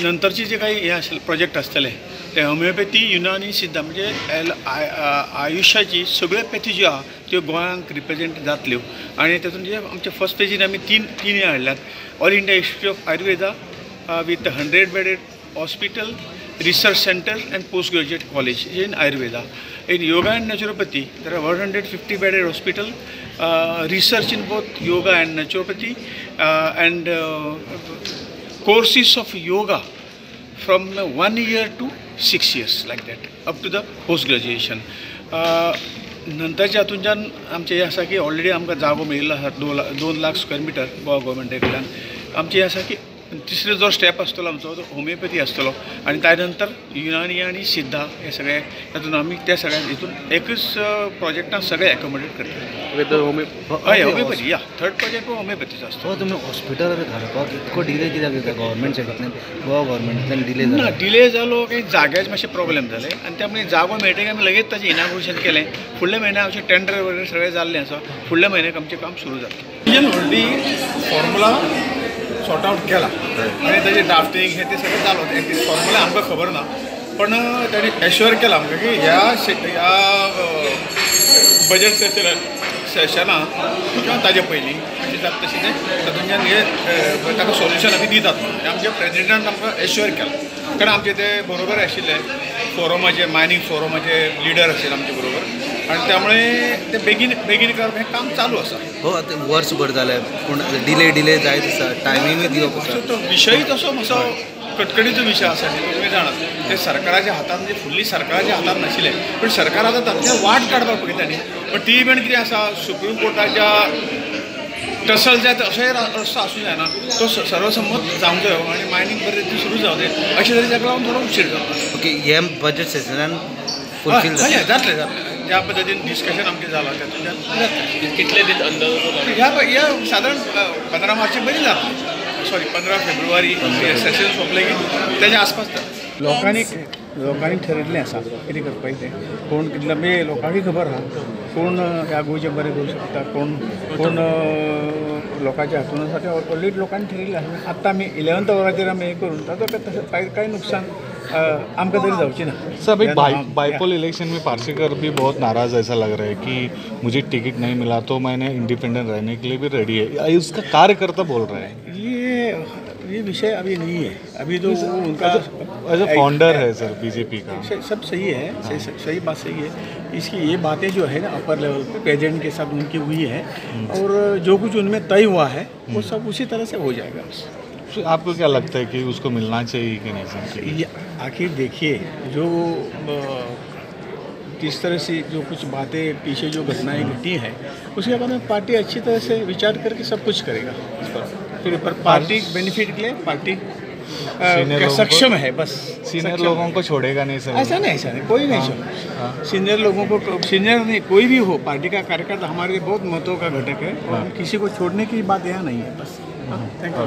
नंतरचे जे काही हे आशिल्ले प्रोजेक्ट आसतले ते होमिओपॅथी, युनानी, सिद्धा म्हणजे आयुश्याची सगळ्यो पॅथी ज्यो आहा त्यो गोंयांक रिप्रेजेंट जातल्यो. आनी तातूंत जे आमचे फर्स्ट फेजीन आमी तीन तीन हाडल्यात. All India Institute of Ayurveda with 100 bedded hospital, research centre and post graduate college in Ayurveda. In yoga and naturopathy there are 150 bedded hospital, research in both yoga and naturopathy and courses of yoga from 1 year to 6 years like that up to the post graduation. नंतरच्या हातूंच्यान आमचें हें आसा की already आमकां जागो मेळिल्लो आसा 2 lakh square metre Goa गोवोरमेंटा कडल्यान. आमचें हें आसा की तिसरो जो स्टेप आसतलो आमचो तो होमिओपॅथी आसतलो आनी ताजे नंतर युनानी आनी सिद्धा हे सगळे तातूंत आमी त्या सगळ्या हितून एकूच प्रोजेक्टान सगळे एकोमोडेट करतले. हय, होमिओपॅथी या थर्ड प्रोजेक्ट होमिओपॅथीचो आसता. तुमी हॉस्पिटल घालपाक इतको डिले कित्याक जाता? गव्हर्मेंट सायडींतल्यान, गोवा गव्हर्मेंटांतल्यान डिले जाला? ना, डिले जालो काही जाग्याचे मातशे प्रॉब्लेम जाले आनी त्यामुळे जागो मेळटकीर आमी लगेच ताचें इनाग्रेशन केलें. फुडल्या म्हयन्याक आमचें टेंडर वगैरे सगळें जाल्लें आसा. फुडल्या म्हयन्याक आमचें काम सुरू जातलें. व्हडली फॉर्मुला सॉर्ट आउट केला आनी ताजें ड्राफ्टींग हें तें सगळें जालो. फॉर्मुला आमकां खबर ना, पण ताणें एश्योर केलां आमकां की ह्या ह्या बजेट सेशनाक किंवा ताजे पयलीं अशें जाता तशें तें तातूंतल्यान हे ताका सोल्युशन आमी दितात म्हणून आमच्या प्रेजिडेंटान आमकां एश्योर केलां. कारण आमचे ते बरोबर आशिल्ले फोरमाचे, मायनींग फोरमाचे लिडर आशिल्ले आमचे बरोबर आनी त्यामुळे ते बेगीन बेगीन करप हें काम चालू आसा. हो, आतां वर्सभर जालें पूण डिले डिले जायत आसा, टायमिंगूय दिवप आसा. तो विशय तसो मातसो कटकटीचो विशय आसा न्ही, तुमी जाणात ते सरकाराच्या हातान, म्हणजे फुडली सरकाराच्या हातान नाशिल्लें, पूण सरकार आतां तातूंतल्यान वाट काडपाक पळयता न्ही. पण ती इव्हन कितें आसा, सुप्रीम कोर्टाच्या टसल जायत अशेंय रस्तो आसूं जायना, तो सर्वसंमत जावंक जायो आनी मायनींग बरें तरेन सुरू जावं जाय. अशें तरेन ताका लागून थोडो उशीर जाता. ओके, हे बजेट सेशनान फुलफील जातलें? जातलें जातलें, ज्या पद्दतीन डिस्कशन आमचें जालां तातूंतल्यान जातलें. कितले दीस अंदाज? ह्या ह्या सादारण 15 मार्ची पयलीं जातलें. सॉरी, 15 फेब्रुवारी सेशन सोंपलें की तेज्या आसपास जातलें. लोकांनी लोकांनी ठरयल्लें आसा कितें करपाचें तें. कोण कितले म्हणजे लोकांकय खबर आहा कोण ह्या गोंयचें बरें करूं शकता, कोण कोण लोकांच्या हातून आसा तें ऑलरेडी लोकांनी ठरयल्लें आसा. आत्तां आमी 11th वराचेर आमी हें करून ताचो तशें कांय नुकसान आमकां तरी जावचें ना. सर, एक बाईपोल इलेक्शन में पार्सेकर भी बहुत नाराज़ ऐसा लग रहा है कि मुझे टिकट नहीं मिला तो मैंने इंडिपेंडेंट रहने के लिए भी रेडी है, उसका कार्यकर्ता बोल रहा है. ये विषय अभी नहीं है, अभी तो वो उनका एज अ फाउंडर है सर बीजेपी का. सब सही है, सही, सही बात सही है. इसकी ये बातें जो है ना upper level pay president K साथ उनकी हुई है और जो कुछ उनमें तय हुआ है वो सब उसी तरह से हो जाएगा. तो आपको क्या लगता है कि उसको मिलना चाहिए कि नहीं चाहिए? आखिर देखिए, जो किस तरह से जो कुछ बातें पीछे जो घटनाएं घटी हैं उसके बारे में पार्टी अच्छी तरह से विचार करके सब कुछ करेगा इस पर. फिर पर पार्टी बेनिफिट के लिए पार्टी सक्षम है, बस सीनियर लोगों को छोड़ेगा नहीं सर. ऐसा नहीं, ऐसा नहीं, कोई नहीं छोड़ेगा सीनियर लोगों को. सीनियर नहीं, कोई भी हो, पार्टी का कार्यकर्ता हमारे लिए बहुत महत्व का घटक है और किसी को छोड़ने की बात यहाँ नहीं है. बस, thank you.